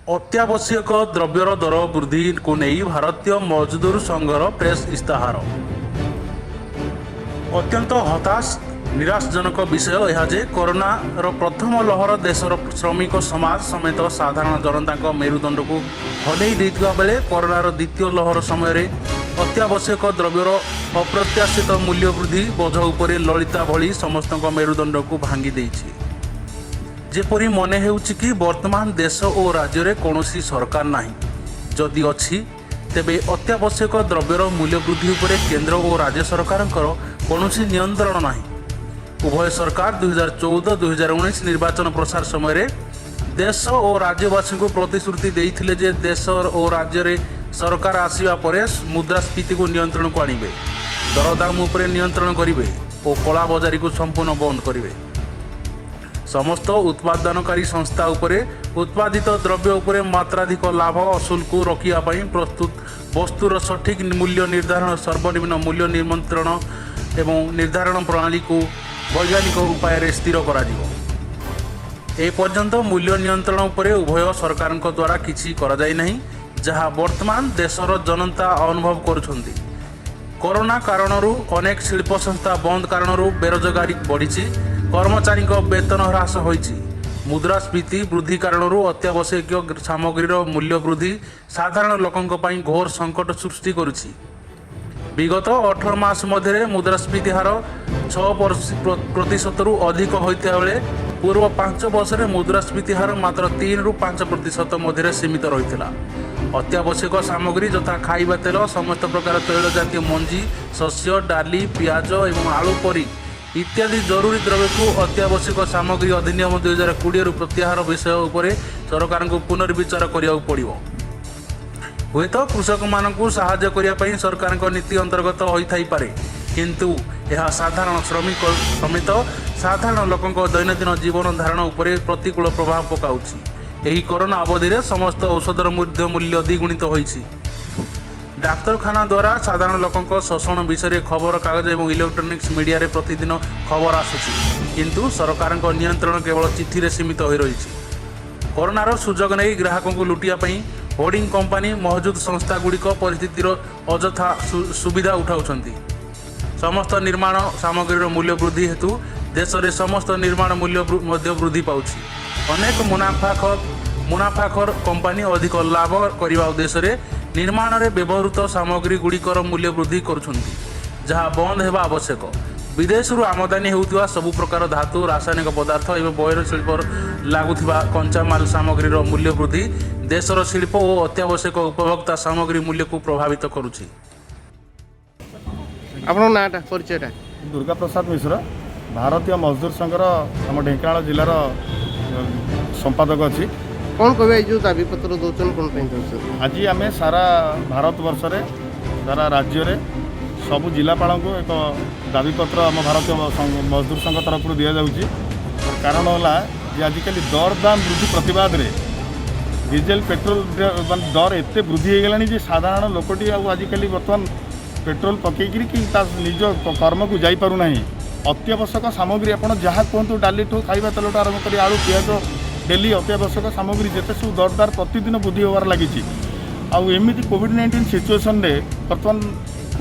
ଅତ୍ୟାବଶ୍ୟକ ଦ୍ରବ୍ୟର ଦର ବୃଦ୍ଧିକୁ ନେଇ ଭାରତୀୟ ମଜଦୁର ସଂଘର ପ୍ରେସ୍ ଇସ୍ତାହାର। ଅତ୍ୟନ୍ତ ହତାଶ ନିରାଶଜନକ ବିଷୟ ଏହା ଯେ କରୋନାର ପ୍ରଥମ ଲହର ଦେଶର ଶ୍ରମିକ ସମାଜ ସମେତ ସାଧାରଣ ଜନତାଙ୍କ ମେରୁଦଣ୍ଡକୁ ହଲେଇ ଦେଇଥିବା ବେଳେ କରୋନାର ଦ୍ୱିତୀୟ ଲହର ସମୟରେ ଅତ୍ୟାବଶ୍ୟକ ଦ୍ରବ୍ୟର ଅପ୍ରତ୍ୟାଶିତ ମୂଲ୍ୟ ବୃଦ୍ଧି ବୋଝ ଉପରେ ଲଳିତା ଭଳି ସମସ୍ତଙ୍କ ମେରୁଦଣ୍ଡକୁ ଭାଙ୍ଗି ଦେଇଛି। ଯେପରି ମନେ ହେଉଛି କି ବର୍ତ୍ତମାନ ଦେଶ ଓ ରାଜ୍ୟରେ କୌଣସି ସରକାର ନାହିଁ। ଯଦି ଅଛି, ତେବେ ଅତ୍ୟାବଶ୍ୟକ ଦ୍ରବ୍ୟର ମୂଲ୍ୟ ବୃଦ୍ଧି ଉପରେ କେନ୍ଦ୍ର ଓ ରାଜ୍ୟ ସରକାରଙ୍କର କୌଣସି ନିୟନ୍ତ୍ରଣ ନାହିଁ। ଉଭୟ ସରକାର 2014 2019 ନିର୍ବାଚନ ପ୍ରଚାର ସମୟରେ ଦେଶ ଓ ରାଜ୍ୟବାସୀଙ୍କୁ ପ୍ରତିଶ୍ରୁତି ଦେଇଥିଲେ ଯେ ଦେଶ ଓ ରାଜ୍ୟରେ ସରକାର ଆସିବା ପରେ ମୁଦ୍ରାସ୍ଫୀତିକୁ ନିୟନ୍ତ୍ରଣକୁ ଆଣିବେ, ଦରଦାମ ଉପରେ ନିୟନ୍ତ୍ରଣ କରିବେ ଓ କଳାବଜାରୀକୁ ସମ୍ପୂର୍ଣ୍ଣ ବନ୍ଦ କରିବେ। ସମସ୍ତ ଉତ୍ପାଦନକାରୀ ସଂସ୍ଥା ଉପରେ ଉତ୍ପାଦିତ ଦ୍ରବ୍ୟ ଉପରେ ମାତ୍ରାଧିକ ଲାଭ ଅସୁଲକୁ ରୋକିବା ପାଇଁ ପ୍ରସ୍ତୁତ ବସ୍ତୁର ସଠିକ୍ ମୂଲ୍ୟ ନିର୍ଦ୍ଧାରଣ, ସର୍ବନିମ୍ନ ମୂଲ୍ୟ ନିମନ୍ତ୍ରଣ ଏବଂ ନିର୍ଦ୍ଧାରଣ ପ୍ରଣାଳୀକୁ ବୈଜ୍ଞାନିକ ଉପାୟରେ ସ୍ଥିର କରାଯିବ। ଏପର୍ଯ୍ୟନ୍ତ ମୂଲ୍ୟ ନିୟନ୍ତ୍ରଣ ଉପରେ ଉଭୟ ସରକାରଙ୍କ ଦ୍ୱାରା କିଛି କରାଯାଇ ନାହିଁ, ଯାହା ବର୍ତ୍ତମାନ ଦେଶର ଜନତା ଅନୁଭବ କରୁଛନ୍ତି। କରୋନା କାରଣରୁ ଅନେକ ଶିଳ୍ପ ସଂସ୍ଥା ବନ୍ଦ କାରଣରୁ ବେରୋଜଗାରୀ ବଢ଼ିଛି, କର୍ମଚାରୀଙ୍କ ବେତନ ହ୍ରାସ ହୋଇଛି। ମୁଦ୍ରାସ୍ଫୀତି ବୃଦ୍ଧି କାରଣରୁ ଅତ୍ୟାବଶ୍ୟକୀୟ ସାମଗ୍ରୀର ମୂଲ୍ୟ ବୃଦ୍ଧି ସାଧାରଣ ଲୋକଙ୍କ ପାଇଁ ଘୋର ସଙ୍କଟ ସୃଷ୍ଟି କରୁଛି। ବିଗତ 18 ମାସ ମଧ୍ୟରେ ମୁଦ୍ରାସ୍ଫୀତି ହାର 6 ପ୍ରତିଶତରୁ ଅଧିକ ହୋଇଥିବା ବେଳେ ପୂର୍ବ 5 ବର୍ଷରେ ମୁଦ୍ରାସ୍ଫୀତି ହାର ମାତ୍ର 3ରୁ 5% ମଧ୍ୟରେ ସୀମିତ ରହିଥିଲା। ଅତ୍ୟାବଶ୍ୟକ ସାମଗ୍ରୀ ଯଥା ଖାଇବା ତେଲ, ସମସ୍ତ ପ୍ରକାର ତୈଳ ଜାତୀୟ ମଞ୍ଜି, ଶସ୍ୟ, ଡାଲି, ପିଆଜ ଏବଂ ଆଳୁ ପରି ଇତ୍ୟାଦି ଜରୁରୀ ଦ୍ରବ୍ୟକୁ ଅତ୍ୟାବଶ୍ୟକ ସାମଗ୍ରୀ ଅଧିନିୟମ 2020ରୁ ପ୍ରତ୍ୟାହାର ବିଷୟ ଉପରେ ସରକାରଙ୍କୁ ପୁନର୍ବିଚାର କରିବାକୁ ପଡ଼ିବ। ହୁଏତ କୃଷକମାନଙ୍କୁ ସାହାଯ୍ୟ କରିବା ପାଇଁ ସରକାରଙ୍କ ନୀତି ଅନ୍ତର୍ଗତ ହୋଇଥାଇପାରେ, କିନ୍ତୁ ଏହା ସାଧାରଣ ଶ୍ରମିକ ସମେତ ସାଧାରଣ ଲୋକଙ୍କ ଦୈନନ୍ଦିନ ଜୀବନ ଧାରଣ ଉପରେ ପ୍ରତିକୂଳ ପ୍ରଭାବ ପକାଉଛି। ଏହି କରୋନା ଅବଧିରେ ସମସ୍ତ ଔଷଧର ମଧ୍ୟ ମୂଲ୍ୟ ଦ୍ୱିଗୁଣିତ ହୋଇଛି। ଡାକ୍ତରଖାନା ଦ୍ୱାରା ସାଧାରଣ ଲୋକଙ୍କ ଶୋଷଣ ବିଷୟରେ ଖବରକାଗଜ ଏବଂ ଇଲେକ୍ଟ୍ରୋନିକ୍ସ ମିଡ଼ିଆରେ ପ୍ରତିଦିନ ଖବର ଆସୁଛି, କିନ୍ତୁ ସରକାରଙ୍କ ନିୟନ୍ତ୍ରଣ କେବଳ ଚିଠିରେ ସୀମିତ ହୋଇ ରହିଛି। କରୋନାର ସୁଯୋଗ ନେଇ ଗ୍ରାହକଙ୍କୁ ଲୁଟିବା ପାଇଁ ହୋର୍ଡିଂ କମ୍ପାନୀ, ମହଜୁଦ ସଂସ୍ଥାଗୁଡ଼ିକ ପରିସ୍ଥିତିର ଅଯଥା ସୁବିଧା ଉଠାଉଛନ୍ତି। ସମସ୍ତ ନିର୍ମାଣ ସାମଗ୍ରୀର ମୂଲ୍ୟ ବୃଦ୍ଧି ହେତୁ ଦେଶରେ ସମସ୍ତ ନିର୍ମାଣ ମୂଲ୍ୟ ମଧ୍ୟ ବୃଦ୍ଧି ପାଉଛି। ଅନେକ ମୁନାଫାଖୋର କମ୍ପାନୀ ଅଧିକ ଲାଭ କରିବା ଉଦ୍ଦେଶ୍ୟରେ ନିର୍ମାଣରେ ବ୍ୟବହୃତ ସାମଗ୍ରୀ ଗୁଡ଼ିକର ମୂଲ୍ୟ ବୃଦ୍ଧି କରୁଛନ୍ତି, ଯାହା ବନ୍ଦ ହେବା ଆବଶ୍ୟକ। ବିଦେଶରୁ ଆମଦାନୀ ହେଉଥିବା ସବୁ ପ୍ରକାର ଧାତୁ, ରାସାୟନିକ ପଦାର୍ଥ ଏବଂ ବୟନ ଶିଳ୍ପର ଲାଗୁଥିବା କଞ୍ଚାମାଲ ସାମଗ୍ରୀର ମୂଲ୍ୟ ବୃଦ୍ଧି ଦେଶର ଶିଳ୍ପ ଓ ଅତ୍ୟାବଶ୍ୟକ ଉପଭୋକ୍ତା ସାମଗ୍ରୀ ମୂଲ୍ୟକୁ ପ୍ରଭାବିତ କରୁଛି। ଆପଣଙ୍କ ନାଁଟା, ପରିଚୟଟା? ଦୁର୍ଗା ପ୍ରସାଦ ମିଶ୍ର, ଭାରତୀୟ ମଜଦୁର ସଂଘର ଆମ ଢେଙ୍କାନାଳ ଜିଲ୍ଲାର ସମ୍ପାଦକ ଅଛି। କ'ଣ କହିବେ, ଏଇ ଯେଉଁ ଦାବିପତ୍ର ଦେଉଛନ୍ତି, କ'ଣ ପାଇଁ ଦେଉଛନ୍ତି? ଆଜି ଆମେ ସାରା ଭାରତବର୍ଷରେ, ସାରା ରାଜ୍ୟରେ ସବୁ ଜିଲ୍ଲାପାଳଙ୍କୁ ଏକ ଦାବିପତ୍ର ଆମ ଭାରତୀୟ ମଜଦୁର ସଂଘ ତରଫରୁ ଦିଆଯାଉଛି। କାରଣ ହେଲା ଯେ ଆଜିକାଲି ଦରଦାମ ବୃଦ୍ଧି ପ୍ରତିବାଦରେ ଡିଜେଲ, ପେଟ୍ରୋଲ ମାନେ ଦର ଏତେ ବୃଦ୍ଧି ହେଇଗଲାଣି ଯେ ସାଧାରଣ ଲୋକଟି ଆଉ ଆଜିକାଲି ବର୍ତ୍ତମାନ ପେଟ୍ରୋଲ ପକେଇକିରି କି ତା ନିଜ କର୍ମକୁ ଯାଇପାରୁନାହିଁ। ଅତ୍ୟାବଶ୍ୟକ ସାମଗ୍ରୀ ଆପଣ ଯାହା କୁହନ୍ତୁ, ଡାଲିଠୁ, ଖାଇବା ତେଲଠୁ ଆରମ୍ଭ କରି ଆଳୁ, ପିଆଜ, ଡେଲି ଅତ୍ୟାବଶ୍ୟକ ସାମଗ୍ରୀ ଯେତେ ସବୁ ଦରଦାର ପ୍ରତିଦିନ ବୃଦ୍ଧି ହେବାରେ ଲାଗିଛି। ଆଉ ଏମିତି କୋଭିଡ଼ 19 ସିଚୁଏସନରେ ବର୍ତ୍ତମାନ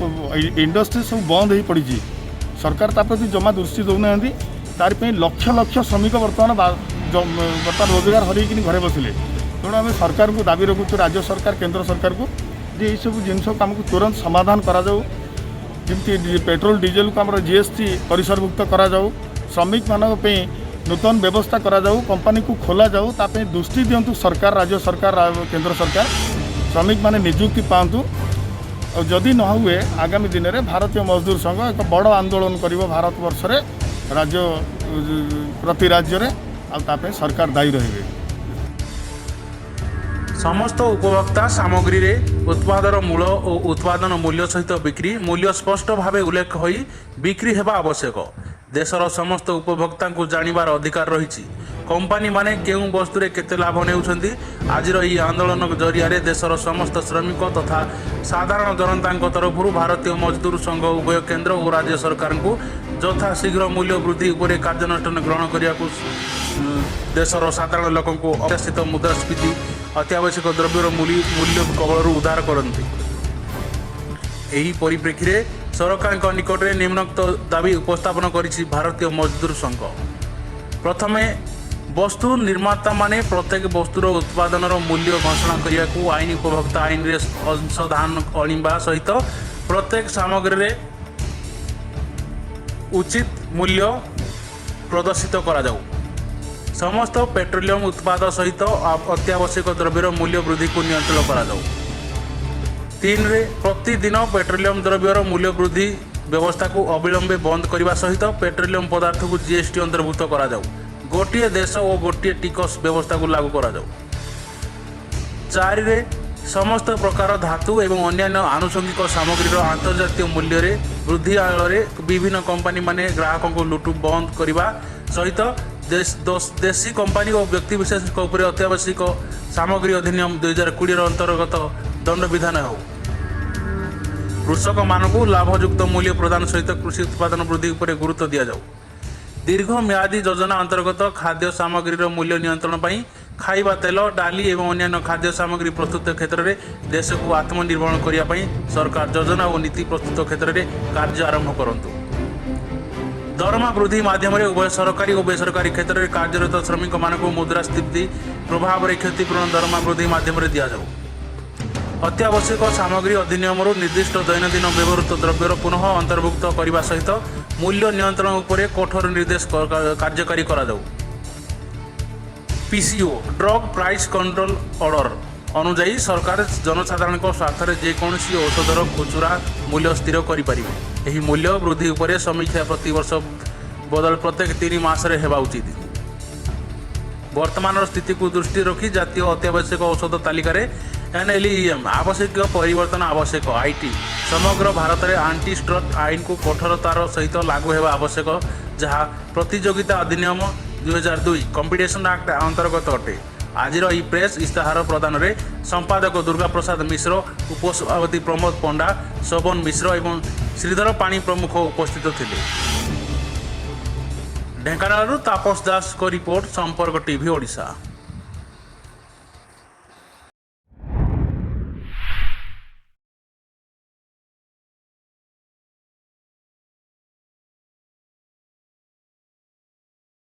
ଇଣ୍ଡଷ୍ଟ୍ରି ସବୁ ବନ୍ଦ ହେଇ ପଡ଼ିଛି। ସରକାର ତା ପ୍ରତି ଜମା ଦୃଷ୍ଟି ଦେଉନାହାନ୍ତି। ତାରି ପାଇଁ ଲକ୍ଷ ଲକ୍ଷ ଶ୍ରମିକ ବର୍ତ୍ତମାନ ରୋଜଗାର ହରେଇକିନି ଘରେ ବସିଲେ। ତେଣୁ ଆମେ ସରକାରଙ୍କୁ ଦାବି ରଖୁଛୁ, ରାଜ୍ୟ ସରକାର, କେନ୍ଦ୍ର ସରକାରକୁ, ଯେ ଏଇସବୁ ଜିନିଷକୁ ଆମକୁ ତୁରନ୍ତ ସମାଧାନ କରାଯାଉ। ଯେମିତି ପେଟ୍ରୋଲ, ଡିଜେଲକୁ ଆମର ଜିଏସ୍ଟି ପରିସରଭୁକ୍ତ କରାଯାଉ, ଶ୍ରମିକମାନଙ୍କ ପାଇଁ ନୂତନ ବ୍ୟବସ୍ଥା କରାଯାଉ, କମ୍ପାନୀକୁ ଖୋଲାଯାଉ, ତା ପାଇଁ ଦୃଷ୍ଟି ଦିଅନ୍ତୁ ସରକାର, ରାଜ୍ୟ ସରକାର, କେନ୍ଦ୍ର ସରକାର। ଶ୍ରମିକମାନେ ନିଯୁକ୍ତି ପାଆନ୍ତୁ। ଆଉ ଯଦି ନ ହୁଏ, ଆଗାମୀ ଦିନରେ ଭାରତୀୟ ମଜଦୁର ସଂଘ ଏକ ବଡ଼ ଆନ୍ଦୋଳନ କରିବ ଭାରତବର୍ଷରେ, ରାଜ୍ୟ ପ୍ରତି ରାଜ୍ୟରେ। ଆଉ ତା ପାଇଁ ସରକାର ଦାୟୀ ରହିବେ। ସମସ୍ତ ଉପଭୋକ୍ତା ସାମଗ୍ରୀରେ ଉତ୍ପାଦର ମୂଳ ଓ ଉତ୍ପାଦନ ମୂଲ୍ୟ ସହିତ ବିକ୍ରି ମୂଲ୍ୟ ସ୍ପଷ୍ଟ ଭାବେ ଉଲ୍ଲେଖ ହୋଇ ବିକ୍ରି ହେବା ଆବଶ୍ୟକ। ଦେଶର ସମସ୍ତ ଉପଭୋକ୍ତାଙ୍କୁ ଜାଣିବାର ଅଧିକାର ରହିଛି, କମ୍ପାନୀମାନେ କେଉଁ ବସ୍ତୁରେ କେତେ ଲାଭ ନେଉଛନ୍ତି। ଆଜିର ଏହି ଆନ୍ଦୋଳନ ଜରିଆରେ ଦେଶର ସମସ୍ତ ଶ୍ରମିକ ତଥା ସାଧାରଣ ଜନତାଙ୍କ ତରଫରୁ ଭାରତୀୟ ମଜଦୁର ସଂଘ ଉଭୟ କେନ୍ଦ୍ର ଓ ରାଜ୍ୟ ସରକାରଙ୍କୁ ଯଥାଶୀଘ୍ର ମୂଲ୍ୟ ବୃଦ୍ଧି ଉପରେ କାର୍ଯ୍ୟାନୁଷ୍ଠାନ ଗ୍ରହଣ କରିବାକୁ, ଦେଶର ସାଧାରଣ ଲୋକଙ୍କୁ ଅପ୍ରତ୍ୟାଶିତ ମୁଦ୍ରାସ୍ଫୀତି ଅତ୍ୟାବଶ୍ୟକ ଦ୍ରବ୍ୟର ମୂଲ୍ୟ କବଳରୁ ଉଦ୍ଧାର କରନ୍ତି। ଏହି ପରିପ୍ରେକ୍ଷୀରେ ସରକାରଙ୍କ ନିକଟରେ ନିମ୍ନୋକ୍ତ ଦାବି ଉପସ୍ଥାପନ କରିଛି ଭାରତୀୟ ମଜଦୁର ସଂଘ। ପ୍ରଥମେ, ବସ୍ତୁ ନିର୍ମାତାମାନେ ପ୍ରତ୍ୟେକ ବସ୍ତୁର ଉତ୍ପାଦନର ମୂଲ୍ୟ ଘୋଷଣା କରିବାକୁ ଆଇନ ଉପଭୋକ୍ତା ଆଇନରେ ସଂଶୋଧନ ଆଣିବା ସହିତ ପ୍ରତ୍ୟେକ ସାମଗ୍ରୀରେ ଉଚିତ ମୂଲ୍ୟ ପ୍ରଦର୍ଶିତ କରାଯାଉ। ସମସ୍ତ ପେଟ୍ରୋଲିୟମ ଉତ୍ପାଦ ସହିତ ଅତ୍ୟାବଶ୍ୟକ ଦ୍ରବ୍ୟର ମୂଲ୍ୟ ବୃଦ୍ଧିକୁ ନିୟନ୍ତ୍ରଣ କରାଯାଉ। ତିନିରେ, ପ୍ରତିଦିନ ପେଟ୍ରୋଲିୟମ ଦ୍ରବ୍ୟର ମୂଲ୍ୟ ବୃଦ୍ଧି ବ୍ୟବସ୍ଥାକୁ ଅବିଳମ୍ବେ ବନ୍ଦ କରିବା ସହିତ ପେଟ୍ରୋଲିୟମ ପଦାର୍ଥକୁ ଜିଏସଟି ଅନ୍ତର୍ଭୁକ୍ତ କରାଯାଉ। ଗୋଟିଏ ଦେଶ ଓ ଗୋଟିଏ ଟିକସ ବ୍ୟବସ୍ଥାକୁ ଲାଗୁ କରାଯାଉ। ଚାରିରେ, ସମସ୍ତ ପ୍ରକାର ଧାତୁ ଏବଂ ଅନ୍ୟାନ୍ୟ ଆନୁଷଙ୍ଗିକ ସାମଗ୍ରୀର ଆନ୍ତର୍ଜାତୀୟ ମୂଲ୍ୟରେ ବୃଦ୍ଧି ଆଳରେ ବିଭିନ୍ନ କମ୍ପାନୀମାନେ ଗ୍ରାହକଙ୍କୁ ଲୁଟୁ ବନ୍ଦ କରିବା ସହିତ ଦେଶୀ କମ୍ପାନୀ ଓ ବ୍ୟକ୍ତିବିଶେଷଙ୍କ ଉପରେ ଅତ୍ୟାବଶ୍ୟକ ସାମଗ୍ରୀ ଅଧିନିୟମ 2020ର ଅନ୍ତର୍ଗତ ଦଣ୍ଡବିଧାନ ହେଉ। କୃଷକମାନଙ୍କୁ ଲାଭଯୁକ୍ତ ମୂଲ୍ୟ ପ୍ରଦାନ ସହିତ କୃଷି ଉତ୍ପାଦନ ବୃଦ୍ଧି ଉପରେ ଗୁରୁତ୍ୱ ଦିଆଯାଉ। ଦୀର୍ଘ ମିଆଦୀ ଯୋଜନା ଅନ୍ତର୍ଗତ ଖାଦ୍ୟ ସାମଗ୍ରୀର ମୂଲ୍ୟ ନିୟନ୍ତ୍ରଣ ପାଇଁ ଖାଇବା ତେଲ, ଡାଲି ଏବଂ ଅନ୍ୟାନ୍ୟ ଖାଦ୍ୟ ସାମଗ୍ରୀ ପ୍ରସ୍ତୁତ କ୍ଷେତ୍ରରେ ଦେଶକୁ ଆତ୍ମନିର୍ଭର କରିବା ପାଇଁ ସରକାର ଯୋଜନା ଓ ନୀତି ପ୍ରସ୍ତୁତ କ୍ଷେତ୍ରରେ କାର୍ଯ୍ୟ ଆରମ୍ଭ କରନ୍ତୁ। ଦରମା ବୃଦ୍ଧି ମାଧ୍ୟମରେ ଉଭୟ ସରକାରୀ ଓ ବେସରକାରୀ କ୍ଷେତ୍ରରେ କାର୍ଯ୍ୟରତ ଶ୍ରମିକମାନଙ୍କୁ ମୁଦ୍ରାସ୍ଫୀତି ପ୍ରଭାବରେ କ୍ଷତିପୂରଣ ଦରମା ବୃଦ୍ଧି ମାଧ୍ୟମରେ ଦିଆଯାଉ। ଅତ୍ୟାବଶ୍ୟକ ସାମଗ୍ରୀ ଅଧିନିୟମରୁ ନିର୍ଦ୍ଦିଷ୍ଟ ଦୈନନ୍ଦିନ ବ୍ୟବହୃତ ଦ୍ରବ୍ୟର ପୁନଃ ଅନ୍ତର୍ଭୁକ୍ତ କରିବା ସହିତ ମୂଲ୍ୟ ନିୟନ୍ତ୍ରଣ ଉପରେ କଠୋର ନିର୍ଦ୍ଦେଶ କାର୍ଯ୍ୟକାରୀ କରାଯାଉ। PCO, drug price control order ଅନୁଯାୟୀ ସରକାର ଜନସାଧାରଣଙ୍କ ସ୍ୱାର୍ଥରେ ଯେକୌଣସି ଔଷଧର ଖୁଚୁରା ମୂଲ୍ୟ ସ୍ଥିର କରିପାରିବେ। ଏହି ମୂଲ୍ୟ ବୃଦ୍ଧି ଉପରେ ସମୀକ୍ଷା ପ୍ରତିବର୍ଷ ବଦଳ ପ୍ରତ୍ୟେକ 3 ମାସରେ ହେବା ଉଚିତ। ବର୍ତ୍ତମାନର ସ୍ଥିତିକୁ ଦୃଷ୍ଟିରେ ରଖି ଜାତୀୟ ଅତ୍ୟାବଶ୍ୟକ ଔଷଧ ତାଲିକାରେ, ଏନ୍ଏଲ୍ଇଏମ୍, ଆବଶ୍ୟକୀୟ ପରିବର୍ତ୍ତନ ଆବଶ୍ୟକ। IT, ସମଗ୍ର ଭାରତରେ ଆଣ୍ଟି ଷ୍ଟ୍ରଟ୍ ଆଇନକୁ କଠୋରତାର ସହିତ ଲାଗୁ ହେବା ଆବଶ୍ୟକ, ଯାହା ପ୍ରତିଯୋଗିତା ଅଧିନିୟମ 2002, କମ୍ପିଟିସନ୍ ଆକ୍ଟ ଅନ୍ତର୍ଗତ ଅଟେ। ଆଜିର ଏହି ପ୍ରେସ୍ ଇସ୍ତାହାର ପ୍ରଦାନରେ ସମ୍ପାଦକ ଦୁର୍ଗା ପ୍ରସାଦ ମିଶ୍ର, ଉପସଭାପତି ପ୍ରମୋଦ ପଣ୍ଡା, ଶୋଭନ ମିଶ୍ର ଏବଂ ଶ୍ରୀଧର ପାଣି ପ୍ରମୁଖ ଉପସ୍ଥିତ ଥିଲେ। ଢେଙ୍କାନାଳରୁ ତାପସ ଦାସଙ୍କ ରିପୋର୍ଟ, ସମ୍ପର୍କ ଟିଭି ଓଡ଼ିଶା।